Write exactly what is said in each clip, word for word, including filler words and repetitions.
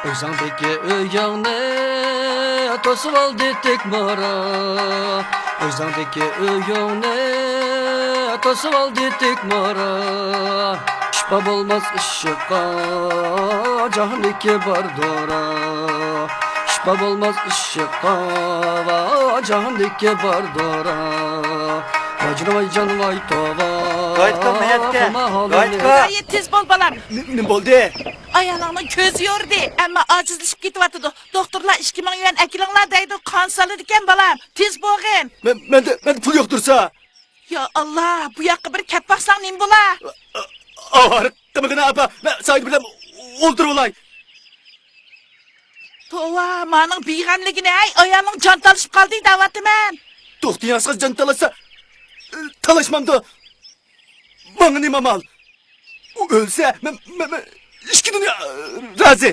ئۆزۈڭدىكى ئۆيۈڭنى توسۇۋالدى تىك مورا. ئۆزۈڭدىكى ئۆيۈڭنى توسۇۋالدى تىك مورا. شىپا بولماس ئىششىققا جاھاندىكى بار دورا. شىپا بولماس ئىششىققا ۋا جاھاندىكى بار دورا. ۋايجان ۋايجان ۋاي توۋا. غايىتكا، مەيەتكە. غايىتكا. غايىت، تېز بول، بالام. نېمە بولدى؟ ئايالىڭنىڭ كۆزى يورۇدى، ئەمما ئاجىزلىشىپ كېتىۋاتىدۇ. دوختۇرلار ئىككى مىڭ يۈەن ئەكىلىڭلار دەيدۇ، قان سالىدىكەن، بالام. تېز بولغىن. مەن، مەندە، مەندە پۇل يوق تۇرسا. يا ئاللا، بۇ ياققا بىر كەپ باقساڭ نېمە بولا؟ ئاۋارە قىلمىغىن ئاپا، مەن سايدا بىلەن ئولتۇرۇۋالاي. توۋا، مانىڭ بىغەملىكىنى، ھەي، ئايالىڭ جان تالىشىپ قالدى دەۋاتىمەن. توختى ياسقا جان تالاشسا، تالاشمامدۇ؟ ماڭا نېمە ئامال؟ ئۇ ئۆلسە، مەن، مەن، مەن ئىككى دۇنيا رازى.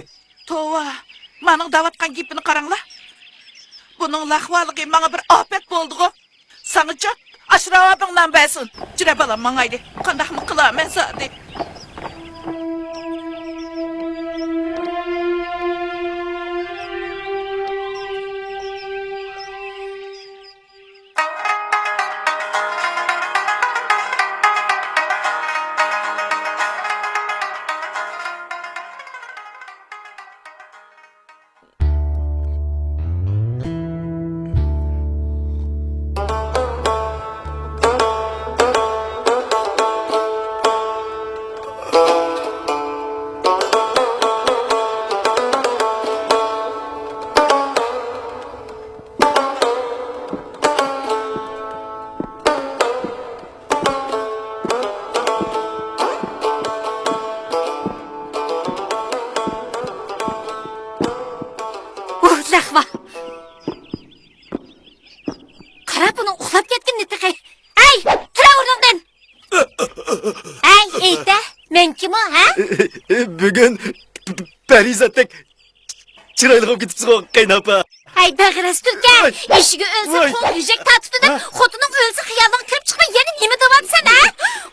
توۋا، مانىڭ دەۋاتقان گېپىنى قاراڭلار. بۇنىڭ لەخۋالىقى ماڭا بىر ئاپەت بولدىغۇ. ساڭىچۇ، ئاشۇ راۋابىڭ نان بەرسۇن. جۈرە بالام، ماڭايلى. قانداقمۇ قىلارمەن زادى؟ ئۇھ، لەخۋا! قارا، بۇنىڭ ئۇخلاپ كەتكىنىنى تېخى. ھەي، تۇرە ئورنۇڭدىن! ھەي، ئېيتە، مەن كىمۇ، ھە؟ بۈگۈن پەرىزاتتەك چىرايلىق بولۇپ كېتىپسىزغۇ، قېيىنئاپا. ھەي، بەغىرەس تۈلكە، ئېشىگە ئۆلسە، قول يۈزەك تارتىدۇ دەپ، خوتۇنۇڭ ئۆلسە خىيالىڭغا كىرىپ چىقماي، يەنە نېمە دەۋاتىسەن، ھە؟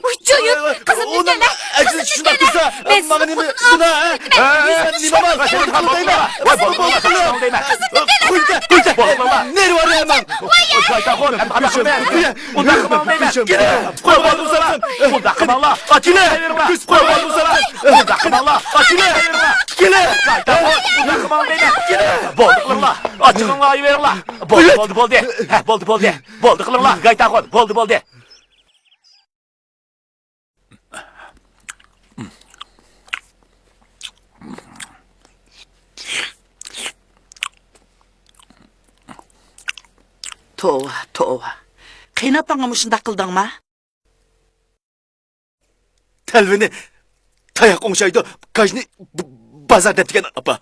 ۋۇي، جويۇن، قىزىمنى تۆلە، قىزىمنى تۆلە. مەن سىزنىڭ خوتۇنىڭىز. مەن سىزنىڭ خوتۇنىڭىز. قىزىمنى تۆلە. قىزىمنى تۆلە. نېرى بار ئەمەن. ۋاي، يا. ئۇنداق قىلماڭ دەيمەن. ئۇنداق قىلماڭلار. ئاچىقىڭلار ئېلىۋېرىڭلار. ئۇنداق قىلماڭلار. ئاچىقىڭلار ئېلىۋېرىڭلار. بولدى قىلىڭلار. ئاچىقىڭلار ئېلىۋېرىڭلار. بولدى، بولدى، بولدى. ھە، بولدى، بولدى. بولدى قىلىڭلار. غايتاخۇن، بولدى، بولدى. توۋا، توۋا. قېيىنئاپاڭغا مۇشۇنداق قىلدىڭما؟ تەلۋىنى تاياق ئوڭشايدۇ، كاجنى ب-، بازار دەپتىكەن، ئاپا.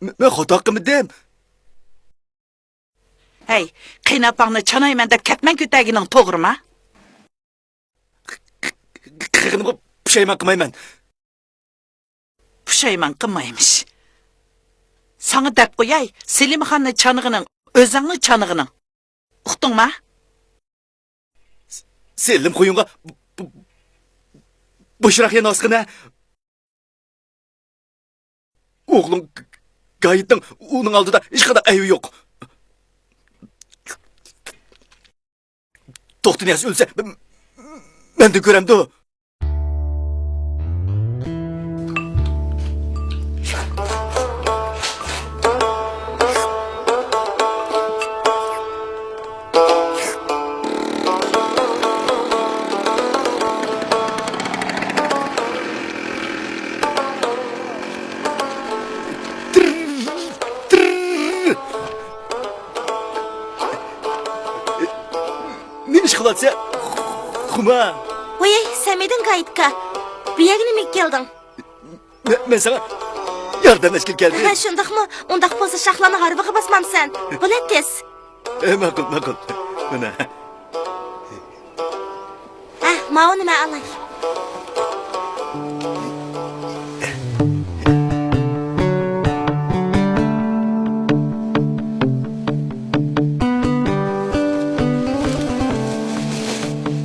م-، مەن خاتا قىلمىدىم. ھەي، قېيىنئاپاڭنى چانايمەن دەپ كەتمەن كۆتەرگىنىڭ توغرىما؟ قىلغىنىمغا پۇشايمان قىلمايمەن. پۇشايمان قىلمايمىش. ساڭا دەپ قوياي، سېلىمخاننى چانىغىنىڭ، ئۆزۈڭنى چانىغىنىڭ. ئۇقتۇڭما؟ سېلىم خويۇڭغا بو-، بو-، بوشراق يەنە ئاسقىنە. ئوغلۇڭ گايىتنىڭ ئۇنىڭ ئالدىدا ھېچقانداق ئەيىبى يوق. توختى نىياز ئۆلسە، م-، مەندىن كۆرەمدۇ؟ نېمە ئىش قىلىۋاتىسەن، خۇما؟ ۋاي، سەمىدىڭ گايىتكا. بۇ يەرگە نېمىگە كەلدىڭ؟ مەن، مەن ساڭا ياردەملەشكىلى كەلدىم. ھە، شۇنداقمۇ؟ ئۇنداق بولسا شاخلارنى ھارۋىغا باسمامسەن؟ بولە تېز. ھە، ماقۇل، ماقۇل. مانا. ھە، ماۋۇنى مەن ئالاي.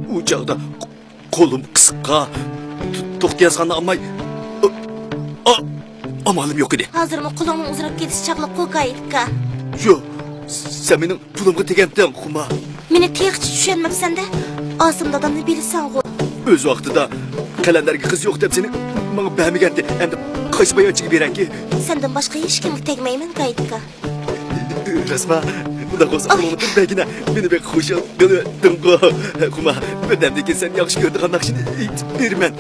ئۇ چاغدا قولۇم قىسقا، توختى ياسقاننى ئالماي، ئا، ئا، ئامالىم يوق ئىدى. ھازىرمۇ قولۇڭنىڭ ئۇزىراپ كېتىش چاغلىق قوكايىككا. يو، سەن مېنىڭ پۇلۇمغا تېگەمتىڭ، خۇما. مېنى تېخىچە چۈشەنمەپسەندە؟ ئاسىم دادامنى بىلىسەنغۇ. ئۆز ۋاقتىدا قەلەندەرگە قىز يوق دەپ سېنى ماڭا بەرمىگەنتى. ئەمدى قايسى بايانچىغا بېرەركى؟ سەندىن باشقا ھېچكىمگە تەگمەيمەن، گايىتكا. راستما؟ ئۇنداق بولسا ئاي. ئاغلىما تۇر بەرگىنە. مېنى بەك خۇشال قىلىۋەتتىڭغۇ. خۇما، بىردەمدىن كېيىن سەن ياخشى كۆرىدىغان ناخشىنى ئېيتىپ بېرىمەن.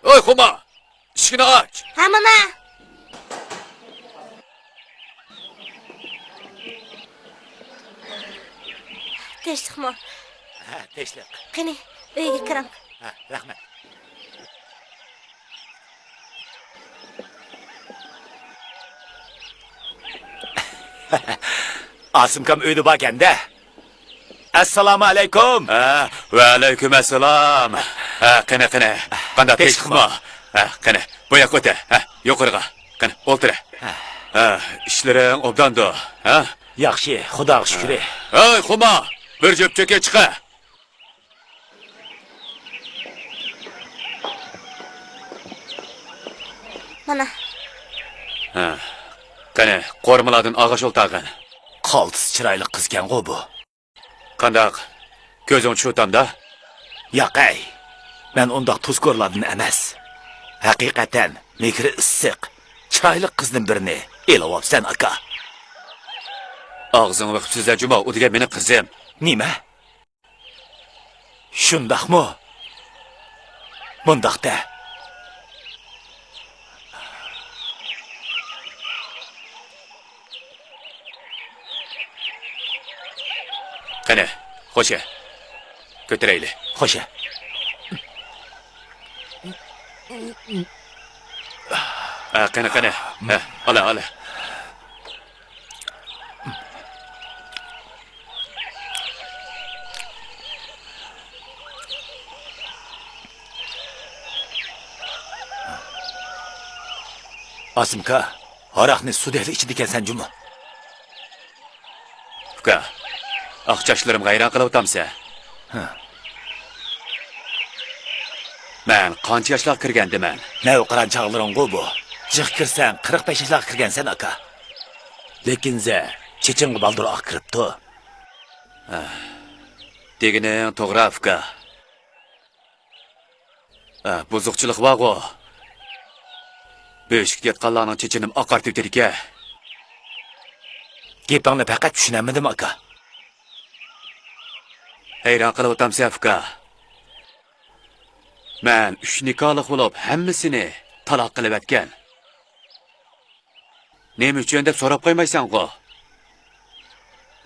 ئوي، خۇما! ئىشىكنى ئاچ! ھە، مانا! تىنچلىقمۇ؟ ھە، تىنچلىق. قېنى، ئۆيگە كىرىڭ. ھە، رەھمەت. ئاسىمكام ئۆيدە باركەن-دە. ئەسسالامۇ ئەلەيكۇم. ھە، ۋەئەلەيكۇم ئەسسالام. ھە، قېنى، قېنى. قانداق، تىنچلىقمۇ؟ ھە، قېنى، بۇ ياققا ئۆتە. ھە، يۇقىرىغا. قېنى، ئولتۇرە. ھە، ئىشلىرىڭ ئوبداندۇ؟ ھە؟ ياخشى، خۇداغا شۈكرى. ھەي، خۇما، بىر جۈپ چېكى چىقە. مانا. ھە. قېنى، قورۇمىلاردىن ئالغاچ ئولتۇرغىن. قالتىس چىرايلىق قىزكەنغۇ بۇ. قانداق؟ كۆزۈڭ چۇتامدا؟ ياق ئەي، مەن ئۇنداق تۇزكورلاردىن ئەمەس. ھەقىقەتەن مېھرى ئىسسىق، چىرايلىق قىزدىن بىرنى ئېلىۋاپسەن، ئاكا. ئاغزىڭنى بېقىپ سۆزلە جۇمۇ، ئۇ دېگەن مېنىڭ قىزىم. نېمە؟ شۇنداقمۇ؟ مۇنداق دە. قېنى، خوشە. كۆتۈرەيلى. خوشە. ھە، قېنى، قېنى. ھە، ئالا، ئالا. ئاسىمكا، ھاراقنى سۇدەكلا ئىچىدىكەنسەن جۇمۇ. ئۇكا، ئاق چاچلىرىمغا ھەيران قېلىۋاتامسەن؟ ھە. مەن قانچە ياشلارغا كىرگەندىمەن؟ نەۋقىران چاغلىرىڭغۇ بۇ. جىق كىرسەڭ، قىرىق بەش ياشلارغا كىرگەنسەن، ئاكا. لېكىن زە، چېچىڭغا بالدۇر ئاق كىرىپتۇ. ھە. دېگىنىڭ توغرا، ئۇكا. ئە، بۇزۇقچىلىق بارغۇ. بۆشۈكتە ياتقانلارنىڭ چېچىنىمۇ ئاقارتىۋېتىدىكەن. گېپىڭنى پەقەت چۈشىنەلمىدىم، ئاكا. ھەيران قېلىۋاتامسەن، ئۇكا؟ مەن ئۈچ نىكاھلىق بولۇپ، ھەممىسىنى تالاق قىلىۋەتكەن. نېمە ئۈچۈن دەپ سوراپ قويمايسەنغۇ؟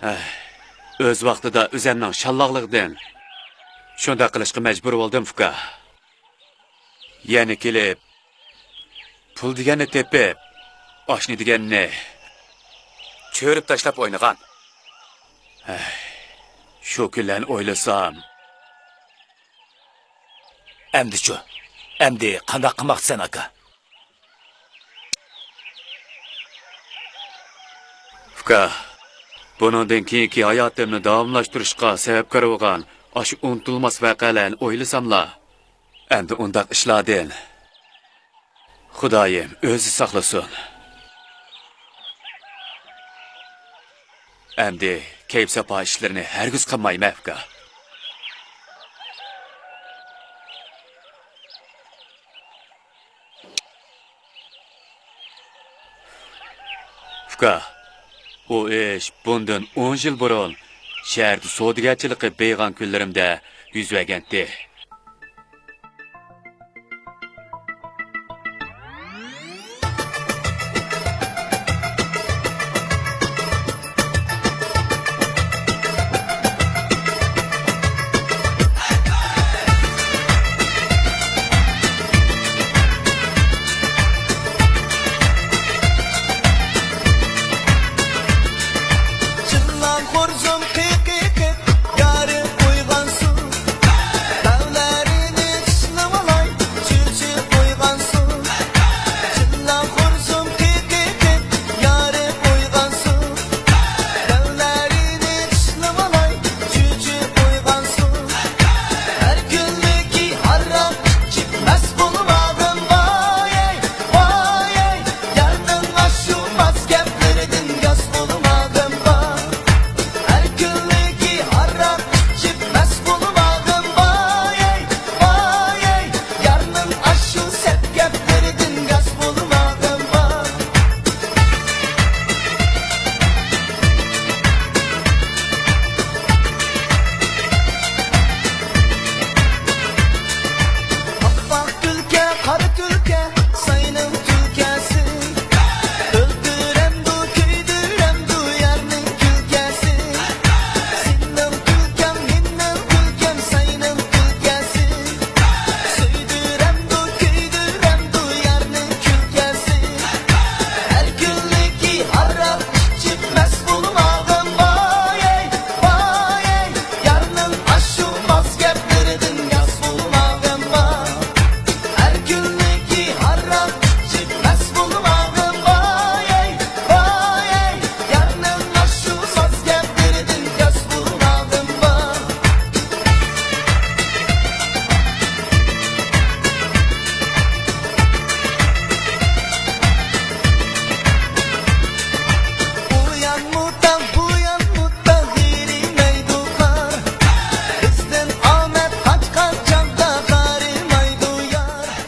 ھەي، ئۆز ۋاقتىدا ئۆزەمنىڭ شاللاقلىقىدىن شۇنداق قىلىشقا مەجبۇر بولدۇم، ئۇكا. يەنە كېلىپ، پۇل دېگەننى تېپىپ، ئاشنى دېگەننى چۆرۈپ تاشلاپ ئوينىغان. ھەي، شۇ كۈنلەرنى ئويلىسام. ئەمدىچۇ؟ ئەمدى قانداق قىلماقچىسەن، ئاكا؟ ئۇكا، بۇنىڭدىن كېيىنكى ھاياتىمنى داۋاملاشتۇرۇشقا سەۋەبكار بولغان ئاشۇ ئۇنتۇلماس ۋەقەلەرنى ئويلىساملا، ئەمدى ئۇنداق ئىشلاردىن خۇدايىم ئۆزى ساقلىسۇن. ئەمدى كەيپ-ساپا ئىشلىرىنى ھەرگىز قىلمايمەن، ئۇكا. ئۇكا، ئۇ ئىش بۇندىن ئون يىل بۇرۇن شەھەردە سودىگەرچىلىك قىلىپ بېيىغان كۈنلىرىمدە يۈز بەرگەنتى.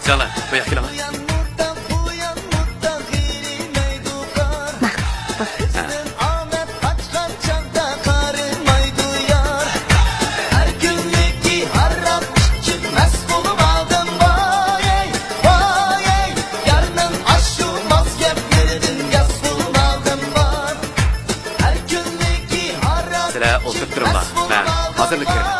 كېلىڭلار، بۇ ياققا كېلىڭلار. ماقۇل. ھە. سىلەر ئولتۇرۇپ تۇرۇڭلار، مەن ھازىرلا كىرىمەن.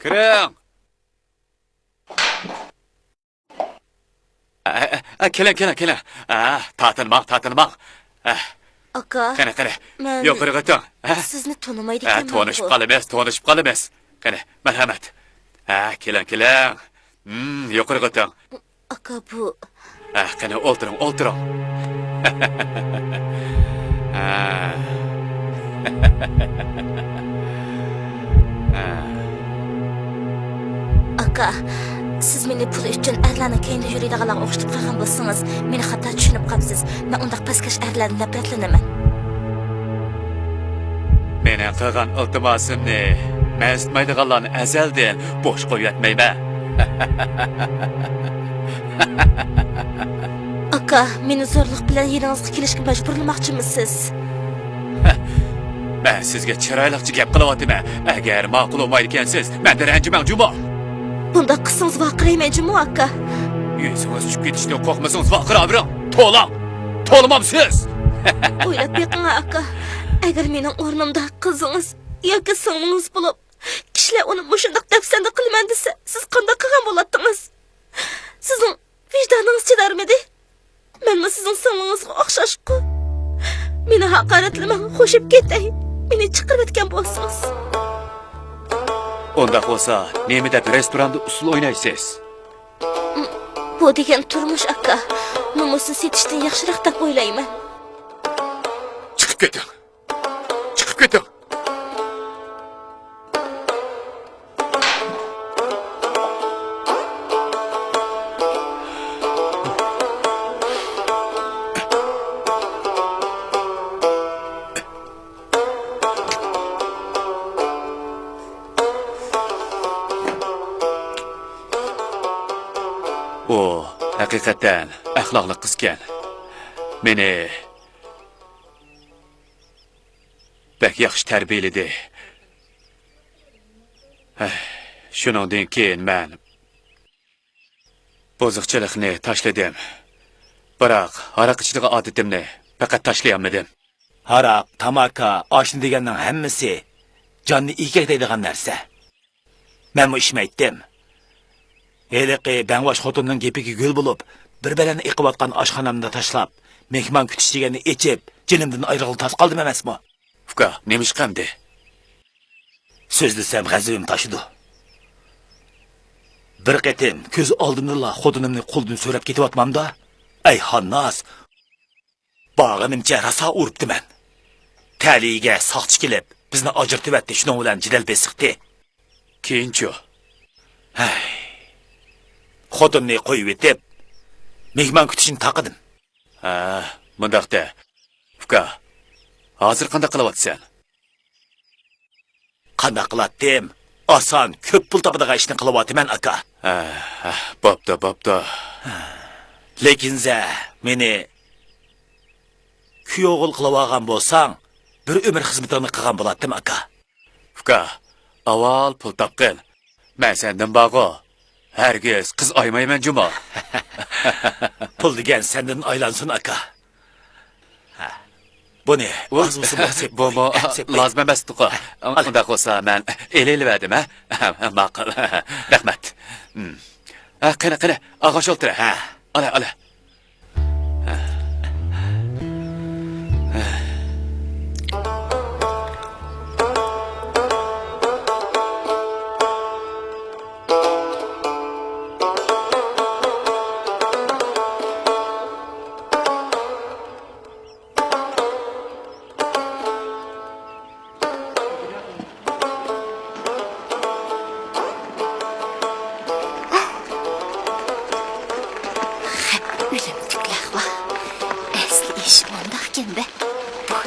كىرىڭ. ئە، ئە، ئە، كېلىڭ، كېلىڭ، كېلىڭ. ئە، تارتىنماڭ، تارتىنماڭ. ئە، ئاكا، قېنى، قېنى، مەن يۇقىرىغا ئۆتۈڭ. ئە؟ سىزنى تونۇمايدىكەنمەن. ئە، تونۇشۇپ قالىمىز، تونۇشۇپ قالىمىز. قېنى، مەرھەمەت. ئە، كېلىڭ، كېلىڭ. ھىم، يۇقىرىغا ئۆتۈڭ. ئاكا، بۇ. ئە، قېنى، ئولتۇرۇڭ، ئولتۇرۇڭ. ئە. ئە. ئاكا، سىز مېنى پۇل ئۈچۈن ئەرلەرنىڭ كەينىدە يۈرىدىغانلارغا ئوخشىتىپ قالغان بولسىڭىز، مېنى خاتا چۈشىنىپ قاپسىز. مەن ئۇنداق پەسكەش ئەرلەردىن نەپرەتلىنىمەن. مېنىڭ قىلغان ئىلتىماسىمنى مەنسىتمەيدىغانلارنى ئەزەلدىن بوش قويۇۋەتمەيمەن. ئاكا، مېنى زورلۇق بىلەن يېنىڭىزغا كېلىشكە مەجبۇرلىماقچىمۇسىز؟ مەن سىزگە چىرايلىقچە گەپ قىلىۋاتىمەن. ئەگەر ماقۇل بولمايدىكەنسىز، مەندىن رەنجىمەڭ جۇمۇ. بۇنداق قىلسىڭىز ۋارقىرايمەن جۇمۇ، ئاكا. يۈزىڭىز چۈشۈپ كېتىشتىن قورقمىسىڭىز، ۋارقىراۋېرىڭ. توۋلاڭ! توۋلىمامسىز؟ ئويلاپ بېقىڭ، ئاكا. ئەگەر مېنىڭ ئورنۇمدا قىزىڭىز ياكى سىڭلىڭىز بولۇپ، كىشىلەر ئۇنى مۇشۇنداق دەپسەندە قىلىمەن دېسە، سىز قانداق قىلغان بولاتتىڭىز؟ سىزنىڭ ۋىجدانىڭىز چىدارمىدى؟ مەنمۇ سىزنىڭ سىڭلىڭىزغا ئوخشاشقۇ. مېنى ھاقارەتلىمەڭ، خوشۇپ كېتەي. مېنى چىقىرىۋەتكەن بولسىڭىز. ئۇنداق بولسا، نېمە دەپ رېستوراندا ئۇسسۇل ئوينايسىز؟ بۇ دېگەن تۇرمۇش، ئاكا. نومۇسنى سېتىشتىن ياخشىراق دەپ ئويلايمەن. چىقىپ كېتىڭ. چىقىپ كېتىڭ. ئۇ ھەقىقەتەن ئەخلاقلىق قىزكەن. مېنى بەك ياخشى تەربىيەلىدى. ھەي، شۇنىڭدىن كېيىن مەن بۇزۇقچىلىقنى تاشلىدىم. بىراق ھاراق ئىچىدىغان ئادىتىمنى پەقەت تاشلىيالمىدىم. ھاراق، تاماكا، ئاشنا دېگەننىڭ ھەممىسى جاننى ئېگەكلەيدىغان نەرسە. مەنمۇ ئىچمەيتتىم. ھېلىقى بەڭباش خوتۇننىڭ گېپىگە گۈل بولۇپ، بىر بەلەننى ئېقىۋاتقان ئاشخانامدا تاشلاپ، مېھمان كۈتۈش دېگەننى ئېچىپ، جېنىمدىن ئايرىغىلى تاس قالدىم ئەمەسمۇ؟ ئۇكا، نېمە ئىش قىلدى؟ سۆزلىسەم غەزىپىم تاشىدۇ. بىر قېتىم كۆز ئالدىمدىلا خوتۇنۇمنى قولىدىن سۆرەپ كېتىۋاتمامدا، ئەي، خانناز! بارغىنىمچە راسا ئۇرۇپتىمەن. تەلىيىگە ساقچى كېلىپ، بىزنى ئاجرىتىۋەتتى، شۇنىڭ بىلەن جېدەل بېسىقتى. كېيىنچۇ؟ ھەي. خوتۇننى قويۇۋېتىپ، مېھمان كۈتۈشنى تاقىدىم. ھە، مۇنداق دە. ئۇكا، ھازىر قانداق قىلىۋاتىسەن؟ قانداق قىلاتتىم؟ ئاسان، كۆپ پۇل تاپىدىغان ئىشنى قىلىۋاتىمەن، ئاكا. ھە، ھە، بوپتۇ، بوپتۇ. لېكىن سەن مېنى كۈيئوغۇل قىلىۋالغان بولساڭ، بىر ئۆمۈر خىزمىتىڭنى قىلغان بولاتتىم، ئاكا. ئۇكا، ئاۋۋال پۇل تاپقىن. مەن سەندىن بارغۇ، ھەرگىز قىز ئايىمايمەن جۇمۇ. پۇل دېگەن سەندىن ئايلانسۇن، ئاكا. ھە. بۇنى ئۇ، ئاز بولسىمۇ سېپ بۇمۇ قوي. سېپ قوي. لازىم ئەمەستىقۇ. ھە، ئال. ئۇنداق بولسا مەن ئېلىۋەردىم، ھە؟ ماقۇل. رەھمەت. ھە، قېنى، قېنى، ئاغاش ئولتۇر. ھە. ئالا، ئالا.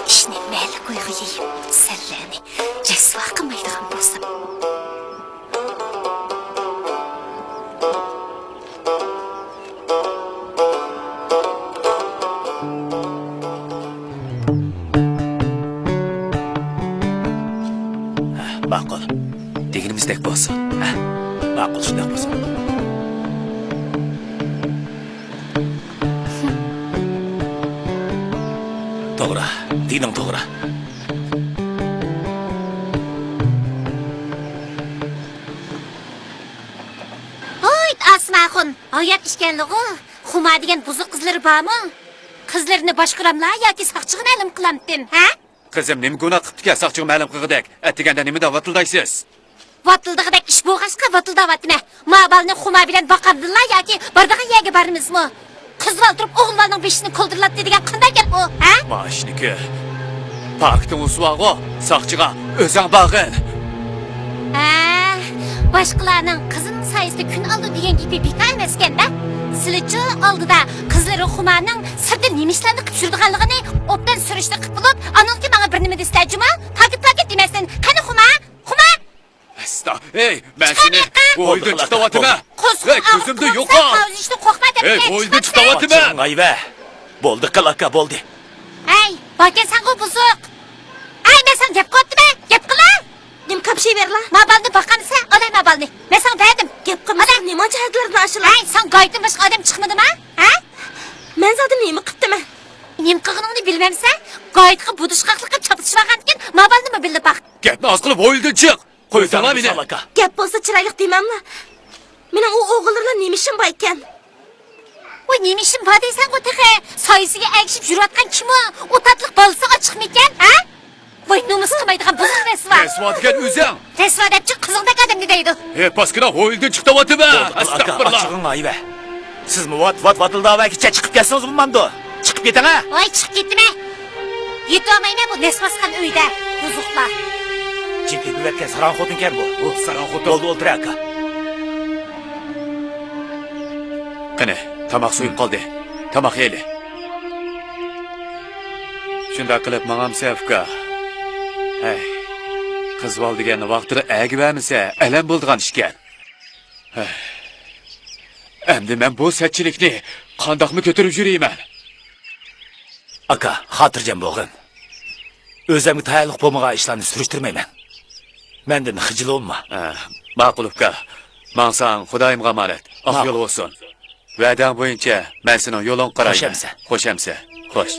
ئىشنى مەلىكۇيغا يېيىپ، سەنلەرنى رەسۋا قىلمايدىغان بولسام. ماقۇل. دېگىنىمىزدەك بولسۇن. ھە، ماقۇل، شۇنداق بولسۇن. توغرا، دېگىنىڭ توغرا. ھوي، ئاسماخۇن، ھايات ئىكەنلىغۇ. خۇما دېگەن بۇزۇق قىزلىرى بارمۇ؟ قىزلىرىنى باشقۇراملا ياكى ساقچىغا مەلۇم قىلامتىم، ھە؟ قىزىم نېمە گۇناھ قىپتىكەن ساقچىغا مەلۇم قىلغۇدەك؟ ئەتىگەندە نېمە دەپ ۋاتىلدايسىز؟ ۋاتىلدىغۇدەك ئىش بولغاچقا ۋاتىلداۋاتىمەن. ما بالىنى خۇما بىلەن باقامدىلا ياكى بارىدىغان يەرگە بارىمىزمۇ؟ قىز بالا تۇرۇپ ئوغۇل بالىنىڭ بېشىنى كولدۇرلاتتى دېگەن قانداق گەپ ئۇ، ھە؟ مانا ئىشنى كۆر. پاكىتىڭ ئۇسۇۋاغۇ، ساقچىغا ئۆزۈڭ بارغىن. ھە، باشقىلارنىڭ قىزىنىڭ سايىسىدا كۈن ئالىدۇ دېگەن گېپى بىكار ئەمەسكەن-دە. سىلىچۇ ئالدىدا قىزلىرى خۇمانىڭ سىرتتا نېمە ئىشلارنى قىلىپ يۈرىدىغانلىقىنى ئوبدان سۈرۈشتە قىلىپ بولۇپ، ئانىڭكى ماڭا بىر نېمە دېسىلە جۇما؟ پاكىت، پاكىت دېمەستىن، قېنى خۇما؟ خۇما! ئەستا، ھەي، مەن سېنى بۇ ئۆيدىن چىقىرىۋاتىمەن. ھەي، كۆزۈمدە يوقال. ھەي، بۇ ئۆيدىن چىقىرىۋاتىمەن. ھەي، بولدى قىل ئاكا، بولدى. ھەي، باركەن سەنغۇ بۇزۇق. ھەي، مەن ساڭا گەپ قىلىۋاتىمەن، گەپ قىلا. نېمە قاپشىۋېرىلا؟ ما بالىنى باقامسەن؟ ئالاي ما بالىنى. مەن ساڭا بەردىم. گەپ قىلمىساڭ نېمانچە ھەدىلەردىن ئاشىلا؟ ھەي، ساڭا گايىتتىن باشقا ئادەم چىقمىدىما؟ ھە؟ مەن زادى نېمە قىپتىمەن؟ نېمە قىلغىنىڭنى بىلمەمسەن؟ گايىتقا بۇدۇشقاقلىق قىلىپ چاپلىشىۋالغانتىكىن، ما بالىنىمۇ بىللە باق. گەپنى ئاز قىلىپ ھويلىدىن چىق. قويساڭلا مېنى. گەپ بولسا چىرايلىق دېمەملا. مېنىڭ ئۇ ئوغۇللىرىلا نېمە ئىشىم بار ئىكەن؟ ۋاي، نېمە ئىشىم بار دەيسەنغۇ تېخى؟ سايىسىگە ئەگىشىپ يۈرۈۋاتقان كىم ئۇ؟ ئۇ تاتلىق بالىسى ئاچچىقمىكەن، ھە؟ ۋاي، نومۇس قىلمايدىغان بۇزۇق رەسۋا. رەسۋا دېگەن ئۆزۈڭ. رەسۋا دەپچۇ قىزىڭدەك ئادەمنى دەيدۇ. ھەي، پاسكىنا، ھويلىدىن چىق دەۋاتىمەن. بولدى قىل ئاكا، ئەستەغپۇرۇللا. ئاچچىقىڭ ئايۋە. سىزمۇ ۋات، ۋات، ۋاتىلداۋەرگىچە چىقىپ كەتسىڭىزمۇ بولمامدۇ؟ چىقىپ كېتىڭە. ۋاي، چىقىپ كېتىمەن. يېتىۋالمايمەن بۇ نەس باسقان ئۆيدە، بۇزۇقلار. جىم تېپىۋەتكەن ساراڭ خوتۇنكەن بۇ. ئۇ ساراڭ خوتۇن. بولدى، ئولتۇر ئاكا. قېنى، تاماق سويۇپ قالدى. تاماق يەيلى. شۇنداق قىلىپ ماڭامسەن ئۇكا؟ ھەي، قىز بالا دېگەن ۋاقتىدا ئەگىۋەرمىسە ئەلەم بولىدىغان ئىشكەن. ھەي. ئەمدى مەن بۇ سەتچىلىكنى قانداقمۇ كۆتۈرۈپ يۈرىمەن؟ ئاكا، خاتىرجەم بولغىن. ئۆزۈمگە تايىنلىق بولمىغان ئىشلارنى سۈرۈشتۈرمەيمەن. مەندىن خىجىل بولما. ھە، ماقۇل ئۇكا. ماڭساڭ خۇدايىمغا ئامانەت. ئاق يول بولسۇن. ۋەدەڭ بويىچە مەن سېنىڭ يولۇڭغا قارايمەن. خوش ئەمىسە. خوش ئەمىسە. خوش.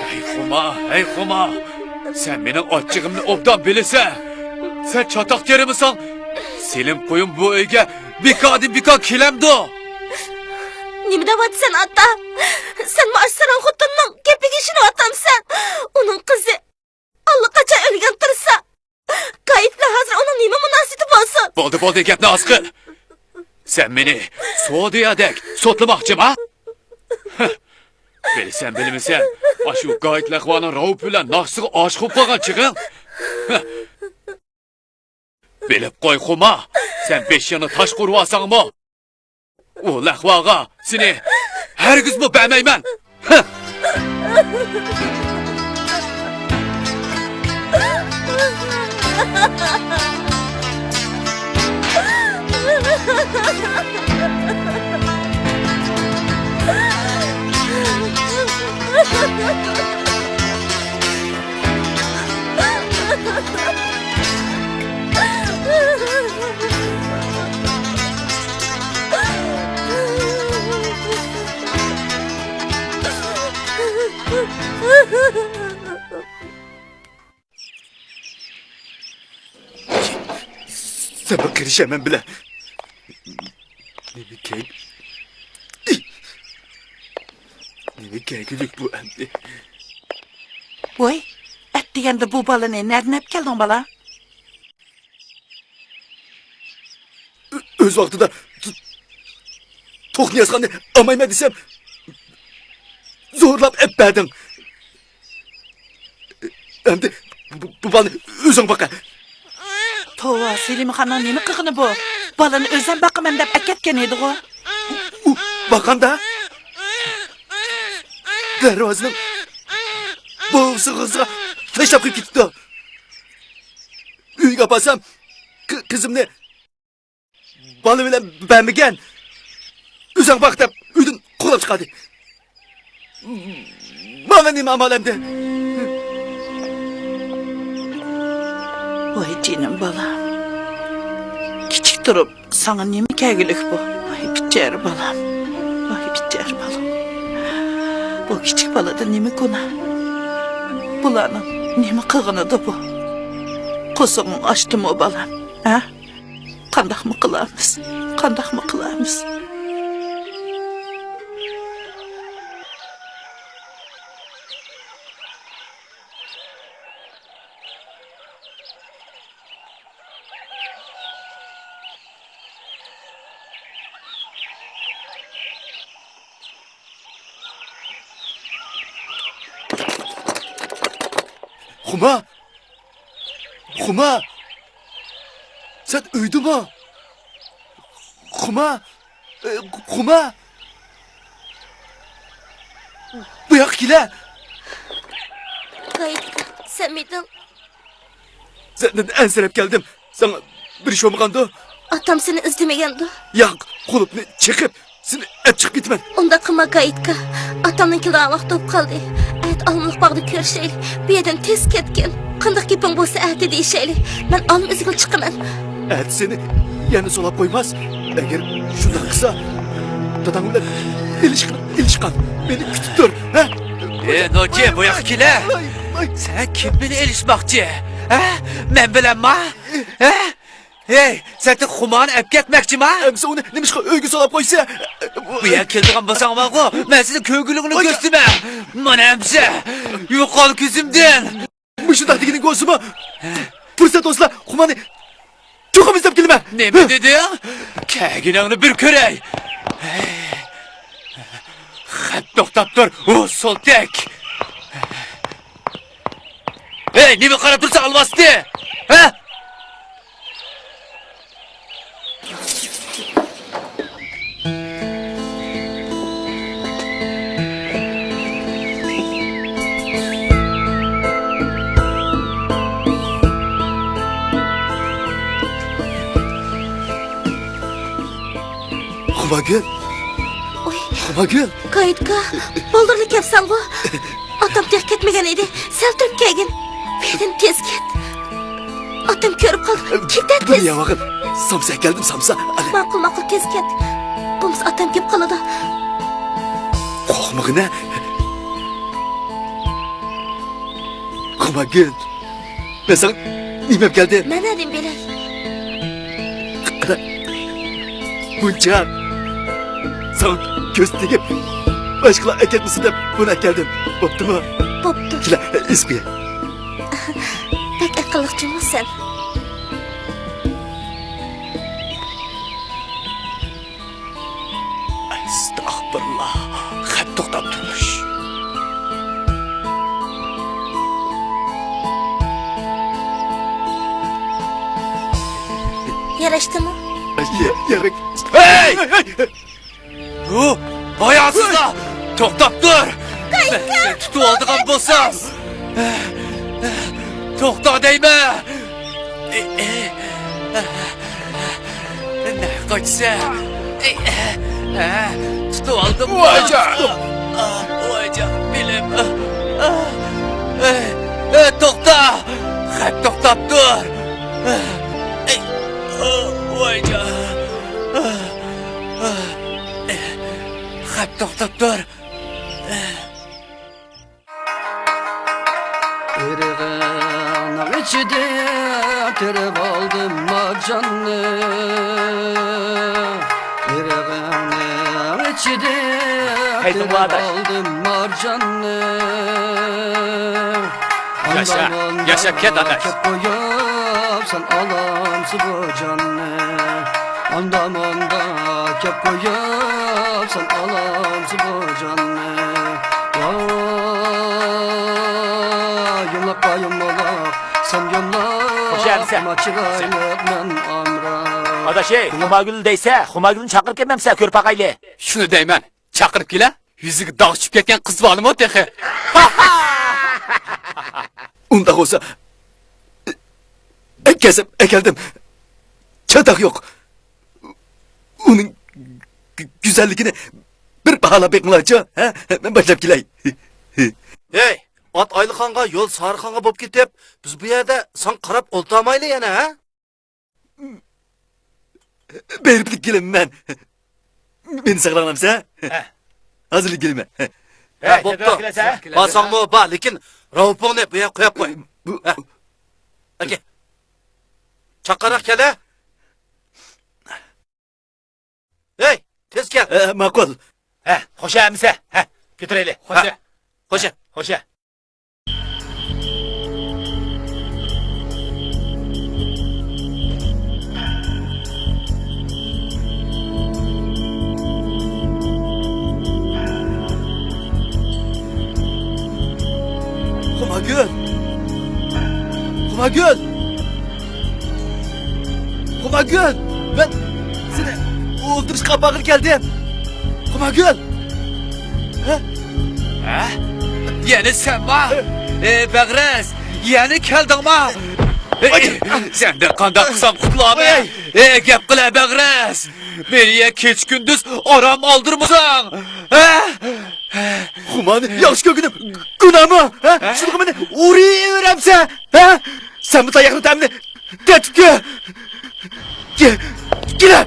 ھەي خۇما، ھەي خۇما! سەن مېنىڭ ئاچچىقىمنى ئوبدان بىلىسەن. سەن چاتاق تېرىمىساڭ، سېلىم قويۇم بۇ ئۆيگە بىكاردىن بىكار كېلەمدۇ؟ نېمە دەۋاتىسەن، ئاتا؟ سەنمۇ ئاشۇ ساراڭ خوتۇننىڭ گېپىگە ئىشىنىۋاتامسەن؟ ئۇنىڭ قىزى ئاللىقاچان ئۆلگەن تۇرسا، گايىت بىلەن ھازىر ئۇنىڭ نېمە مۇناسىۋىتى بولسۇن؟ بولدى، بولدى، گەپنى ئاز قىل. سەن مېنى سودىيەدەك سوتلىماقچىما؟ بىلسەن بىلمىسەن، ئاشۇ گايىت لەخۋانىڭ راۋۇپ بىلەن ناخشىسىغا ئاشىق بولۇپ قالغان چېغىڭ. بىلىپ قوي، خۇما، سەن بېشىڭنى تاشقا ئۇرۇۋالساڭمۇ، ئۇ لەخۋاغا سېنى ھەرگىزمۇ بەرمەيمەن. سەن بىر قېرىشە مەن بىلەن. نېمە كەي-، نېمە كەيگۈلۈك بۇ ئەمدى؟ ۋاي، ئەتىگەندە بۇ بالىنى نەدىن ئەپ كەلدىڭ، بالا؟ ئۆ-، ئۆز ۋاقتىدا تو-، توخۇ ياسىغاننى ئالمايمەن دېسەم، زورلاپ ئەپ بەردىڭ. ئەمدى بۇ، بۇ بالىنى ئۆزۈڭ باقە. توۋا، سېلىمخاننىڭ نېمە قىلغىنى بۇ؟ بالىنى ئۆزۈم باقىمەن دەپ ئەكەتكەن ئىدىغۇ. ئۇ، ئۇ باققاندا دەرۋازىنىڭ بوغۇزىغا تاشلاپ قويۇپ كېتىپتۇ. ئۆيگە ئاپارسام، قى-، قىزىمنى بالا بىلەن بەرمىگەن. ئۆزۈڭ باق دەپ ئۆيدىن قوغلاپ چىقاردى. مانا نېمە ئامال ئەمدى. ۋاي جېنىم بالام. كىچىك تۇرۇپ ساڭا نېمە كەلگۈلۈك بۇ؟ ۋاي بىچارە بالام. ۋاي بىچارە بالام. بۇ كىچىك بالىدا نېمە گۇناھ؟ بۇلارنىڭ نېمە قىلغىنىدۇ بۇ؟ قورسىقىڭ ئاچتىمۇ بالام؟ ھە؟ قانداقمۇ قىلارمىز؟ قانداقمۇ قىلارمىز؟ خۇما! خۇما! سەن ئۆيدىمۇ؟ خۇما! ئە، خۇما! بۇ ياققا كېلە! كايىتكا، سەن مىدىڭ؟ سەندىن ئەنسىرەپ كەلدىم. ساڭا بىر ئىش بولمىغاندۇ؟ ئاتام سېنى ئىزدىمىگەندۇ؟ ياق، قۇلۇپنى چېقىپ، سېنى ئەپ چىقىپ كېتىمەن. ئۇنداق قىلما، كايىتكا. ئاتامنىڭ كېلىدىغان ۋاقتى بولۇپ قالدى. ئەتە ئالمىلىق باغدا كۆرۈشەيلى. بۇ يەردىن تېز كەتكىن. قانداق گېپىڭ بولسا ئەتە دېيىشەيلى. مەن ئالما ئۈزگىلى چىقىمەن. ئەتە سېنى يەنە سولاپ قويماس. ئەگەر شۇنداق قىلسا، داداڭ بىلەن ئېلىشقان، ئېلىشقان. مېنى كۈتۈپ تۇر، ھە؟ ئى، نوچى، بۇ ياققا كېلە. ۋاي، ۋاي. سەن كىم بىلەن ئېلىشماقچى؟ ھە؟ مەن بىلەنما؟ ھە؟ ھەي، سەن تېخى خۇمانى ئەپ كەتمەكچىما؟ ئەمسە ئۇنى نېمىشقا ئۆيگە سولاپ قويسا؟ بۇ يەرگە كېلىدىغان بولساڭ ماڭغۇ، مەن سېنىڭ كۆڭۈلۈڭنى كۆرسىتىمەن. مانا ئەمسە، يوقال كۆزۈمدىن. مۇشۇنداق دېگىنىڭ بولسىمۇ، پۇرسەت بولسىلا خۇمانى چوقۇم ئىزدەپ كېلىمەن. نېمە دېدىڭ؟ كەلگىنىڭنى بىر كۆرەي. خەپ توختاپ تۇر، ئۇ سولتەك. ھەي، نېمە قاراپ تۇرساڭ، ئالۋاستى؟ ھە؟ خۇمارگۈل. ئۇي. خۇمارگۈل. كايىتكا، بالدۇرلا كەپسەنغۇ. ئاتام تېخى كەتمىگەن ئىدى. سەل تۇرۇپ كەلگىن. بۇ يەردىن تېز كەت. ئاتام كۆرۈپ قالدى. كېتە تېز. ياۋاغىن. سامسا كەلدىم، سامسا. ئەلە. ماقۇل، ماقۇل، تېز كەت. بولمىسا ئاتام كۆرۈپ قالىدۇ. قورقمىغىنە. خۇمارگۈل. مەن ساڭا نېمە ئەپ كەلدىم؟ مەن نەدىن بىلەي؟ قارا، مۇنچا. ساڭا كۆز تېگىپ، باشقىلار ئەكەتمىسۇن دەپ بۇنى ئەكەلدىم. بوپتۇمۇ؟ بوپتۇ. كېلە، ئېسىپ قوياي. بەك ئەقىللىق جۇمۇ سەن. ئەستەغپۇرۇللا، خەپ توختاپ تۇرۇش. ياراشتىمۇ؟ يا-، يارا-، ھەي! ھەي! ھەي! ھۇ! ھاياسىزلار! توختاپ تۇر! مەن سېنى تۇتۇۋالىدىغان بولسام! توختا دەيمەن! نەگە قاچىسەن؟ تۇتۇۋالدىم. ۋايجان! ۋايجان، بېلىم! توختا! خەپ توختاپ تۇر! ۋايجان! خەپ توختاپ تۇر! ئېرىغىڭنىڭ ئىچىدە تېرىۋالدىم مارجاننى. ئېرىغىڭنىڭ ئىچىدە تېرىۋالدىم مارجاننى. ياشا، ياشا، كەت، ئاداش. كەپ قويۇپ سەن ئالامسە بۇ جاننى. ئاندا ماندا كەپ قويۇپ سەن ئالامسە بۇ جاننى. ۋاي، يۇملاپ ئايام بالا، سەن يوللا، خوش ئەمسە. ئاما چىرايلىق مەن ئامراق. ئاداش، ئەي، خۇمارگۈل دەيسە، خۇمارگۈلنى چاقىرىپ كەلمەمسە، كۆرۈپ باقايلى. شۇنى دەيمەن، چاقىرىپ كېلە. يۈزىگە داغ چۈشۈپ كەتكەن قىز بارمۇ تېخى؟ ئۇنداق بولسا، ئەكەلسەم ئەكەلدىم. چاتاق يوق. ئۇنىڭ گۈ-، گۈزەللىكىنى بىر باھالاپ بېقىڭلارچۇ، ھە؟ مەن باشلاپ كېلەي. ھەي، ئات ئايلىخانغا، يول سارىخانغا بوپ كېتىپ، بىز بۇ يەردە ساڭا قاراپ ئولتۇرمايلى يەنە، ھە؟ بېرىپلا كېلىمەن. مېنى ساقلاڭلامسە؟ ھە. ھازىرلا كېلىمەن. ھە، بوپتۇ. بارساڭمۇ بار، لېكىن راۋپۇڭنى بۇ يەرگە قويۇپ قوي. بۇ ھە. ئاكا. چاققانراق كەل، ھە. ھەي، تېز كەل. ئە، ماقۇل. ھە، خوشە ئەمىسە. ھە، كۆتۈرەيلى. خوشە. ھە. خوشە. خوشە. خۇمارگۈل! خۇمارگۈل! خۇمارگۈل! مەن سېنى ئولتۇرۇشقا ئاپارغىلى كەلدىم. خۇمارگۈل! ھە؟ ھە؟ يەنە سەنما؟ ھە. ئەي، بەغرەس! يەنە كەلدىڭما؟ ئەي، سەندىن قانداق قىلسام قۇتۇلامەن؟ ئەي. ئەي، گەپ قىلە، بەغرەس! مېنى يە كېچە-كۈندۈز ئارام ئالدۇرمىساڭ! ھە؟ خۇمارنى ياخشى كۆرگىنىم گۇناھمۇ؟ ھە؟ ھە؟ شۇنىڭغا مېنى ئۇرۇۋېرەمسەن؟ ھە؟ سەنمۇ تاياقنىڭ تەمىنى تېتىپ كۆر! كېلە!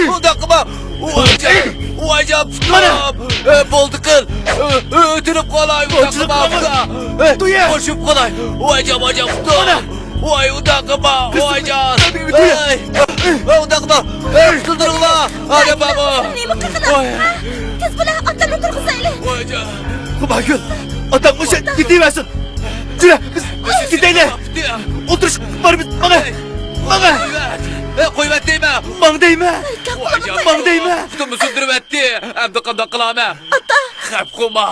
ئۇنداق قىلما! ۋايجان! ۋايجان، پۇتۇم! بولدى قىل! ئۆتۈنۈپ قالاي، ئۇنداق قىلما! قوشۇپ قالاي! ۋايجان، ۋايجان، پۇتۇم! ۋاي، ئۇنداق قىلما! ۋايجان! ۋاي، ئۇنداق قىلما! قۇتۇلدۇرۇڭلار! ئادەم بارمۇ؟ نېمە قىلدىڭ؟ ھە؟ تېز بولە، ئاتامنى تۇرغۇزايلى! ۋايجان! خۇمارگۈل! ئاتاڭ مۇشۇ كېتىۋەرسۇن! يۈرە، بىز كېتەيلى! ئولتۇرۇش بارمىز، ماڭە! ماڭە! قويۇۋەت دەيمەن! ماڭ دەيمەن! ماڭ دەيمەن! پۇتۇمنى سۇندۇرۇۋەتتى! ئەمدى قانداق قىلامەن؟ ئاتا! خەپ قىلما!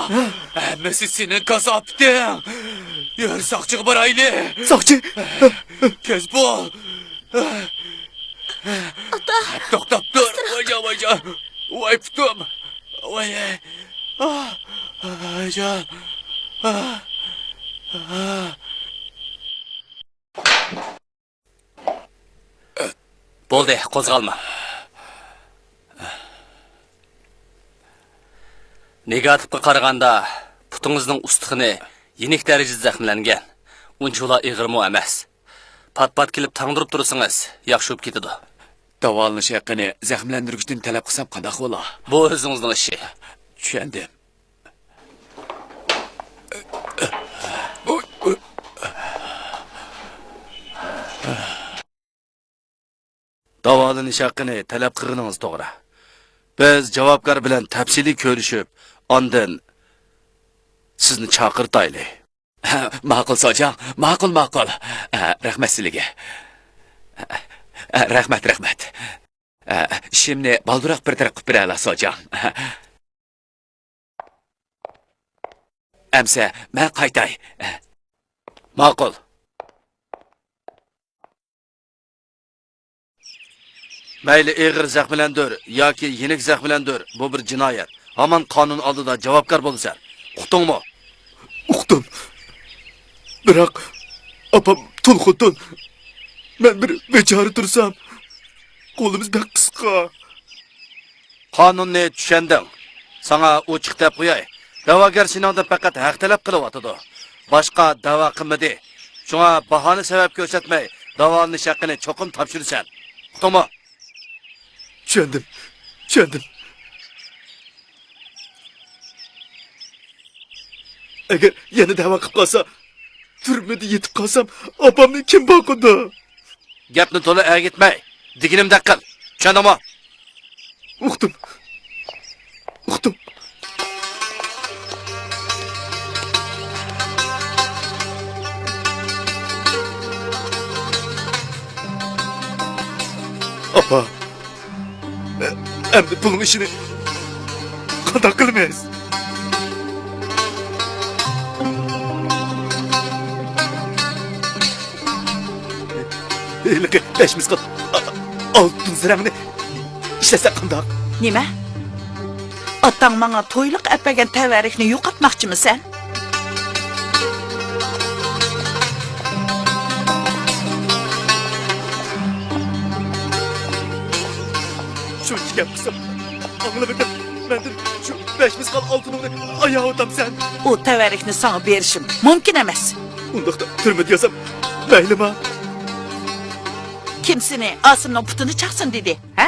ھەممىسى سېنىڭ كاساپىتىڭ! يۈر، ساقچىغا بارايلى! ساقچى! تېز بول! ئاتا! توختاپ تۇر! ۋايجان، ۋايجان! ۋاي پۇتۇم! ۋاي! ئاھ! ۋايجان! ئاھ! ئاھ! بولدى، قوزغالما. نېگاتىپقا قارىغاندا، پۇتىڭىزنىڭ ئۇستىخىنى يېنىك دەرىجىدە زەخىملەنگەن. ئۇنچىۋالا ئېغىرمۇ ئەمەس. پات-پات كېلىپ تاڭدۇرۇپ تۇرسىڭىز، ياخشى بولۇپ كېتىدۇ. داۋالىنىش ھەققىنى زەخىملەندۈرگۈچتىن تەلەپ قىلسام قانداق بولا؟ بۇ ئۆزىڭىزنىڭ ئىشى. چۈشەندىم. داۋالىنىش ھەققىنى تەلەپ قىلغىنىڭىز توغرا. بىز جاۋابكار بىلەن تەپسىلىي كۆرۈشۈپ، ئاندىن سىزنى چاقىرتايلى. ماقۇل، سوجاڭ، ماقۇل، ماقۇل. رەھمەت سىلىگە. رەھمەت، رەھمەت. ئىشىمنى بالدۇراق بىر تەرەپ قىلىپ بېرەلا، سوجاڭ. ئەمسە مەن قايتاي. ماقۇل. مەيلى ئېغىر زەخىملەندۈر ياكى يېنىك زەخىملەندۈر، بۇ بىر جىنايەت. ھامان قانۇن ئالدىدا جاۋابكار بولىسەن. ئۇقتۇڭمۇ؟ ئۇقتۇم. بىراق، ئاپام تۇل خوتۇن. مەن بىر بىچارە تۇرسام، قولىمىز بەك قىسقا. قانۇننى چۈشەندىڭ. ساڭا ئوچۇق دەپ قوياي. دەۋاگەر سېنىڭدىن پەقەت ھەق تەلەپ قىلىۋاتىدۇ. باشقا دەۋا قىلمىدى. شۇڭا باھانە سەۋەب كۆرسەتمەي، داۋالىنىش ھەققىنى چوقۇم تاپشۇرىسەن. ئۇقتۇڭمۇ؟ چۈشەندىم. چۈشەندىم. ئەگەر يەنە دەۋا قىلىپ قالسا، تۈرمىدە يېتىپ قالسام، ئاپامنى كىم باقىدۇ؟ گەپنى تولا ئەگىتمەي، دېگىنىمدەك قىل. چۈشەندىڭمۇ؟ ئۇقتۇم. ئۇقتۇم. ئاپا. ئەمدى بۇنىڭ ئىشىنى قانداق قىلىمىز؟ ھېلىقى بەش مىسقال ئا-، ئالتۇن زىرەڭنى ئىشلەتسەك قانداق؟ نېمە؟ ئاتاڭ ماڭا تويلۇق ئەپەرگەن تەۋەررۈكنى يوقاتماقچىمۇ سەن؟ شۇنچە گەپ قىلسام، ئاڭلىمىدىم. مەندىن شۇ بەش مىسقال ئالتۇنۇڭنى ئاياۋاتامسەن؟ ئۇ تەۋەررۈكنى ساڭا بېرىشىم مۇمكىن ئەمەس. ئۇنداقتا تۈرمىدە ياسام مەيلىما؟ كىم سېنى ئاسىمنىڭ پۇتىنى چاقسۇن دېدى، ھە؟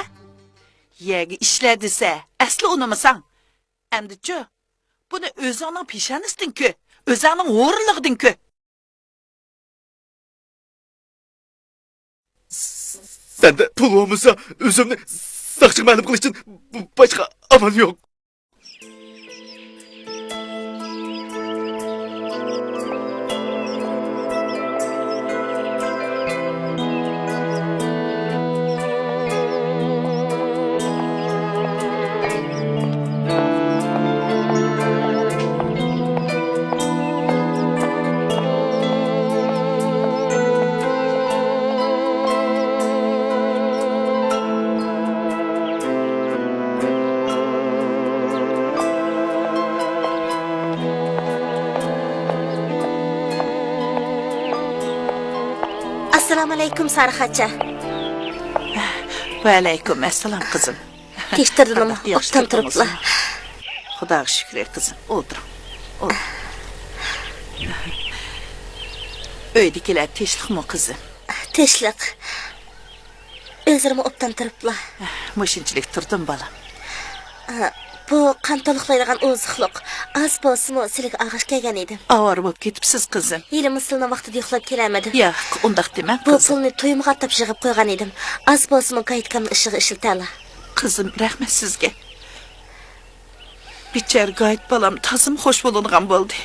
يەرگە ئىشلە دېسە، ئەسلى ئۇنىمىساڭ. ئەمدىچۇ، بۇنى ئۆزۈڭنىڭ پېشانىسىدىن كۆ، ئۆزۈڭنىڭ ھۇرۇنلۇقىدىن كۆ. سەندە پۇل بولمىسا، ئۆزۈمنى ساقچىغا مەلۇم قىلىشتىن باشقا ئامال يوق. ئەسسالامۇ ئەلەيكۇم، سارىخانچە. ۋەئەلەيكۇم ئەسسالام، قىزىم. كەچتۈردىممۇ؟ قانداق، ياخشى ئوبدان تۇرۇپلا. تۇردىڭىزمۇ؟ خۇداغا شۈكرى، قىزىم. ئولتۇرۇڭ. ئولتۇرۇڭ. ئۆيدىكىلەر تىنچلىقمۇ، قىزىم؟ تىنچلىق. ئۆزلىرىمۇ ئوبدان تۇرۇپلا. مۇشۇنچىلىك تۇردۇم، بالام. ئا، بۇ قان تولۇقلايدىغان ئوزۇقلۇق. ئاز بولسىمۇ سىلىگە ئالغاچ كەلگەن ئىدىم. ئاۋارە بولۇپ كېتىپسىز، قىزىم. ھېلىمۇ سىلنىڭ ۋاقتىدا يوقلاپ كېلەلمىدىم. ياق، ئۇنداق دېمەڭ، بۇ قىزىم. پۇلنى تويۇمغا ئاتاپ يىغىپ قويغان ئىدىم. ئاز بولسىمۇ گايىتكامنىڭ ئىشىغا ئىشلىتەلا. قىزىم، رەھمەت سىزگە. بىچارە گايىت بالام تازىمۇ خوش بولىدىغان بولدى.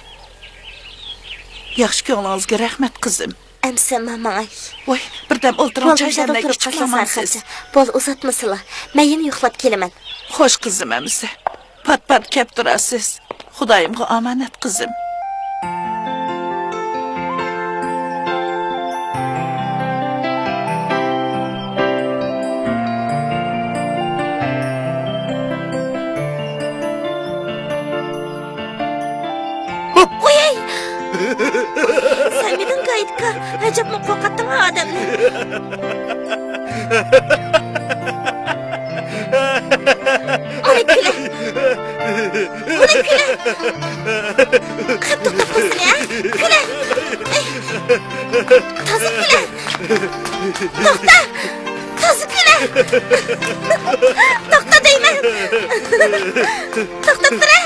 ياخشى كۆڭلىڭىزگە رەھمەت، قىزىم. ئەمسە ماڭاي. ۋاي، بىردەم ئولتۇرۇڭ، بولدى، چاي دەملەي، ئىچىپ ماڭمامسىز؟ بولدى، ئۇزاتمىسىلا. مەن يەنە يۇقلاپ كېلىمەن. خوش، قىزىم، ئەمسە. پات-پات كەپ تۇرارسىز. خۇدايىمغا ئامانەت، قىزىم. ۋوي! سەنمىدىڭ گايىتكا؟ ئەجەبمۇ قورقاتتىڭ ئادەمنى. مانا كۈلە. مانا كۈلە. قېنى توختاپ قويسىلە، ھە؟ كۈلە. ئەي. تازا كۈلە. توختا! تازا كۈلە! توختا دەيمەن! توختاپ تۇرە!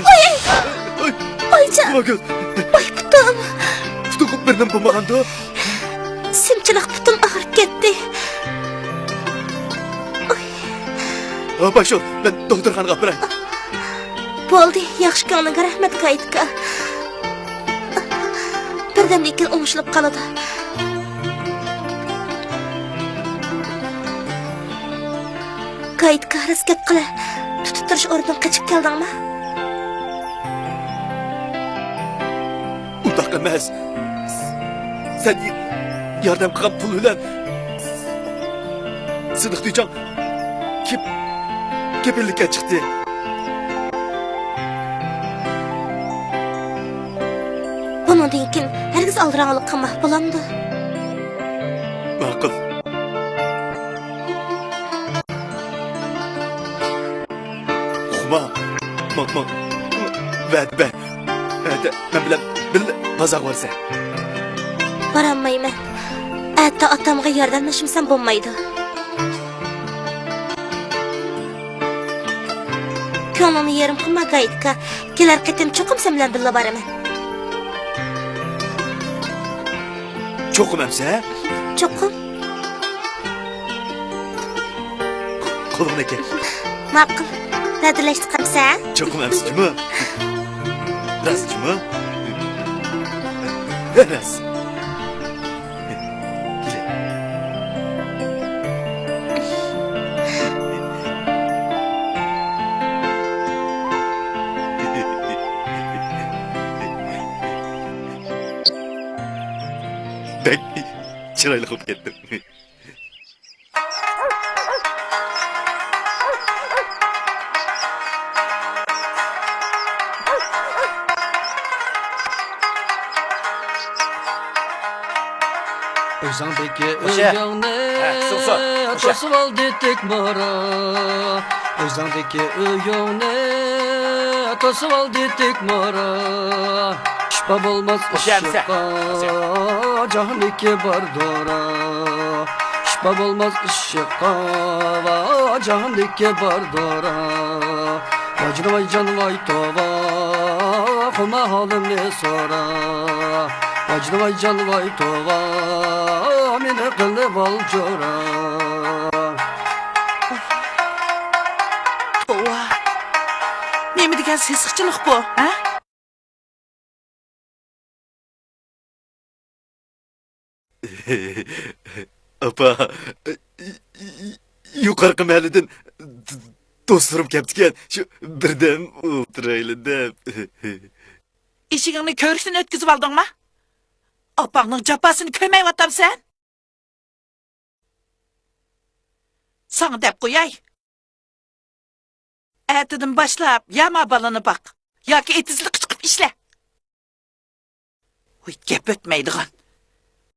ۋوي! ۋويجان! گۈل! ۋوي پۇتۇم! پۇتۇڭغا بىر نېمە بولمىغاندۇ؟ سىمچىلىق پۇتۇم ئاغرىپ كەتتى. ۋوي! ھاپا شۇ، مەن دوختۇرخانىغا ئاپىراي. بولدى، ياخشى كۆڭلۈڭگە رەھمەت، گايىتكا. بىردەمدىن كېيىن ئوڭشىلىپ قالىدۇ. گايىتكا، راست گەپ قىلە، تۇتۇپ تۇرۇش ئورنىدىن قېچىپ كەلدىڭما؟ ئۇنداق ئەمەس. سەن ياردەم قىلغان پۇل بىلەن سىدىق تۈيچاڭ كېپ-، كېپىللىككە چىقتى. بۇنىڭدىن كېيىن ھەرگىز ئالدىراڭغۇلۇق قىلما، بولامدۇ؟ ماقۇل. ئۇقما. ماڭ، ماڭ. ۋەدە بەر. ئەتە مەن بىلەن بىللە بازارغا بارىسەن. بارالمايمەن. ئەتە ئاتامغا ياردەملەشمىسەم بولمايدۇ. كۆڭلۈڭنى يېرىم قىلما، گايىتكا. كېلەر قېتىم چوقۇم سەن بىلەن بىللە بارىمەن. چوقۇم ئەمسە؟ چوقۇم. قولۇڭنى ئەكەل. ماقۇل. ۋەدىلەشتۇق ئەمسە؟ چوقۇم ئەمسە جۇمۇ. راست جۇمۇ. راست. بەك چىرايلىق بولۇپ كەتتىم. ئۆزۈڭدىكى ئۆيۈڭنى توسۇۋالدى تۆكمارا. ئۆزۈڭدىكى ئۆيۈڭنى توسۇۋالدى تۆكمارا. شىپا بولماس ئىششىققا جاھاندىكى بار دورا. شىپا بولماس ئىششىققا جاھاندىكى بار دورا. ۋايجان ۋايجان ۋاي توۋا، قىلما ھالىمنى سورا. ۋايجان ۋايجان ۋاي توۋا، مېنى قىلىۋال جورا. توۋا، نېمە دېگەن سېسىقچىلىق بۇ، ھە؟ ئاپا، يۇقىرىقى مەھەللىدىن دوستلىرىم كەپتىكەن، شۇ بىردەم ئولتۇرايلى دەپ. ئىشىكىڭنى كۆرۈكتىن ئۆتكۈزۈۋالدىڭما؟ ئاپاڭنىڭ جاپاسىنى كۆرمەيۋاتامسەن؟ ساڭا دەپ قوياي. ئەتىدىن باشلاپ يا ما بالىنى باق، ياكى ئېتىزلىققا چىقىپ ئىشلە. ۋاي، گەپ ئۆتمەيدىغان.